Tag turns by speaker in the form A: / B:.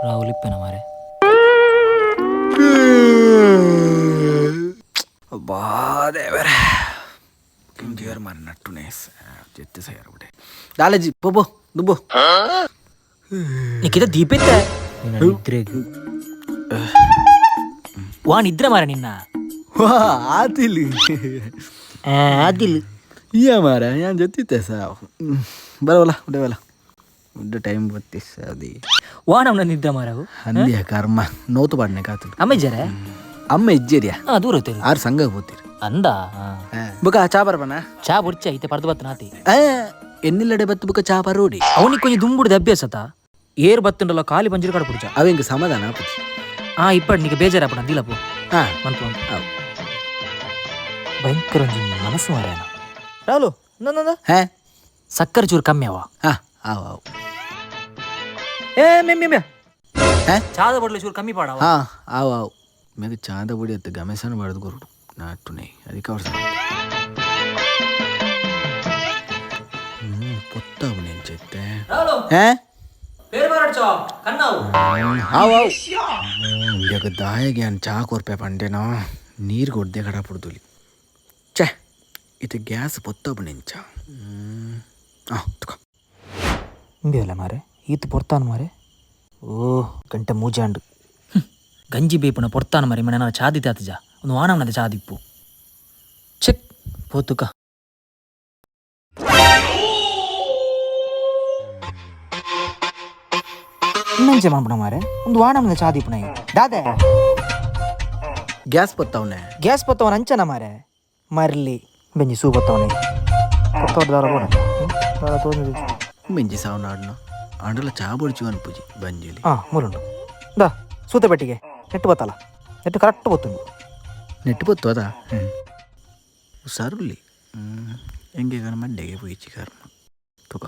A: ರಾಹುಲ್ ಇಪ್ಪೆನ ಮಾರೆ.
B: ಅಬ್ಬಾ ದೇವರೇ, ದೇವರ ಮಾರ ನಟ್ಟುನೆ ಜೆತ್ತೆ ಸೈಯಾರ ಬಿಡೆ ದಾಲಜಿ ಪೋ ಪೋ ದುಬ್ಬೋ.
A: ನಿಕ್ಕಿದ ದೀಪಿತ್ತೆ ನಿದ್ರೆಗ್ ವಾ ನಿದ್ರೆ ಮಾರ ನಿನ್ನ.
B: ವಾ ಆತಿಲ್.
A: ಅದಿಲ್.
B: ಇಯ್ಯ ಮಾರ, ಯಾನ್ ಜೊತ್ತಿತ್ತೆ ಸಾವ್ ಬರವಲ್ಲ ಉಡವಲ್ಲ ಉಡ್ಡ ಟೈಮ್ ಬತ್ತಿ ಅದಿ.
A: ವಾ ನಮ್ನ ನಿದ್ರೆ ಮಾರವು.
B: ಅಂದ್ಯ ಕರ್ಮ ನೋತು ಪಾಡ್ನೆ ಕಾತಲು.
A: ಅಮ್ಮ ಇಜ್ಜಾರೆ?
B: ಅಮ್ಮ ಇಜ್ಜೇರಿಯಾ.
A: ಹಾ, ದೂರ ಹೋಗ್ತೀರಿ.
B: ಆರು ಸಂಘ ಹೋಗ್ತೀರಿ.
A: ಅಂದ.
B: ಬುಕ ಚಾ ಬರಬನ.
A: ಚಾ ಬುರ್ಚ ಐತೆ ಪರ್ದು ಬತ್ತ ನಾತಿ.
B: ಎನ್ನಿಲ್ಲಡೆ ಬತ್ತು ಬುಕ ಚಾ ಬರೋಡಿ.
A: ಅವನಿಗೆ ಕೊಂಚ ದುಂಬುಡ್ದ ಅಭ್ಯಾಸ ತಾ ಏರ್ ಬತ್ತುಂಡಲ್ಲ ಖಾಲಿ ಬಂಜಿರು ಕಡ ಪುಡ್ಚ.
B: ಅವೆಂಗೆ ಸಮಾಧಾನ ಆಪುಜಿ.
A: ಆ ಇಪ್ಪಡ್ ನಿಗೆ ಬೇಜಾರಪ್ಪಣ ದಿಲಪು.
B: ಹಾ.
A: ಮನ್ಪು.
B: ಅವು.
A: ಭಯಂಕರ ಒಂಜಿ ಮನಸ್ಸು ಮಾರ್ಯಾನ ರಾಹುಲು ನಂದ.
B: ಹೇ.
A: ಸಕ್ಕರೆ ಚೂರು ಕಮ್ಮಿ ಅವ.
B: ಹಾ, ಆವು ಆವು.
A: ಏ ಮೆಮ್ಮಿ ಮೆಮ್ಮಿ.
B: ಹೇ.
A: ಚಾದ ಬಡ್ಲು ಚೂರು ಕಮ್ಮಿ ಪಾಡವ.
B: ಹಾ, ಆವು ಆವು. ಮೇಗ ಚಾದ ಬುಡಿ ಅತ್ತ ಗಮೇಶನ ಬಡ್ದು ಕೊರಡು ನಾಟುನೆ ಅದಕ್ಕೆ ಅವ್ರ ಪೊತ್ತಾವು ನೆಂಚೈತೆ.
A: ರಾಹುಲು.
B: ಹೇ.
A: ಬೇರೆ ಮಾರಾಡ್ಚೋ ಕಣ್ಣಾವು.
B: ಆವು ಆವು. ಇಂಡಿಯಾಗ ದಾಯಗೆ ಅನ್ ಚಾ ಕೊರ್ಪೆ ಪಂಡೆನೋ ನೀರು ಕೊಡ್ದೆ ಕಡ ಪುಡ್ದುಲಿ. ಛೇ, ಇದು ಗ್ಯಾಸ್ ಪೊತ್ತಾವು ನೆಂಚ. ಆ ತುಕ.
A: ಇಂಬಿಯಲ್ಲ ಮಾರೆ, ಈತ್ ಪೊರ್ತಾನ ಮಾರೆ. ಓ ಗಂಟೆ ಮೂಜಾಂಡು ಗಂಜಿ ಬೇಪುನ ಪೊರ್ತಾನ ಮಾರೆ. ಮನೆ ನಾನು ಚಾದಿ ತಾತಜ ಒಂದು ವಾನವನದ ಚಾದಿಪ್ಪು ಚೆಕ್ ಪೋತುಕ. ಇನ್ನಂಚೆ ಮಾಡ್ಬಿಡ ಮಾರೆ, ಒಂದು ವಾನವನದ ಚಾದಿಪ್ಪು ನೈ ದಾದೆ.
B: ಗ್ಯಾಸ್ ಪೊತ್ತಾವನೆ.
A: ಗ್ಯಾಸ್ ಪತ್ತವನ ಅಂಚನ ಮಾರೆ, ಮರ್ಲಿ ಬೆಂಜಿ ಸೂ ಪತ್ತವನೆ ಪತ್ತವರ ದಾರ ಬೋಡ ತೋಜು.
B: ಮೆಂಜಿ ಸಾವು ನಾಡ್ನು ಆಂಡಲ ಚಾ ಬೊಡಿಚು ಅನ್ಪುಜಿ ಬಂಜಿಲಿ.
A: ಹಾಂ, ಮೂರುಂಡು ದಾ ಸೂತ ಪೆಟ್ಟಿಗೆ ನೆಟ್ಟು ಬತ್ತಲ್ಲ, ನೆಟ್ಟು ಕರೆಕ್ಟ್ ಗೊತ್ತುಂಡು.
B: ನೆಟ್ಟು ಪೊತ್ತು ಅದಾ ಹುಷಾರುಲ್ಲಿ ಹೆಂಗೆ ಮಂಡೆಗೆ ಪೋಯಿಚಿ ಕರ್ಮ ತುಕ.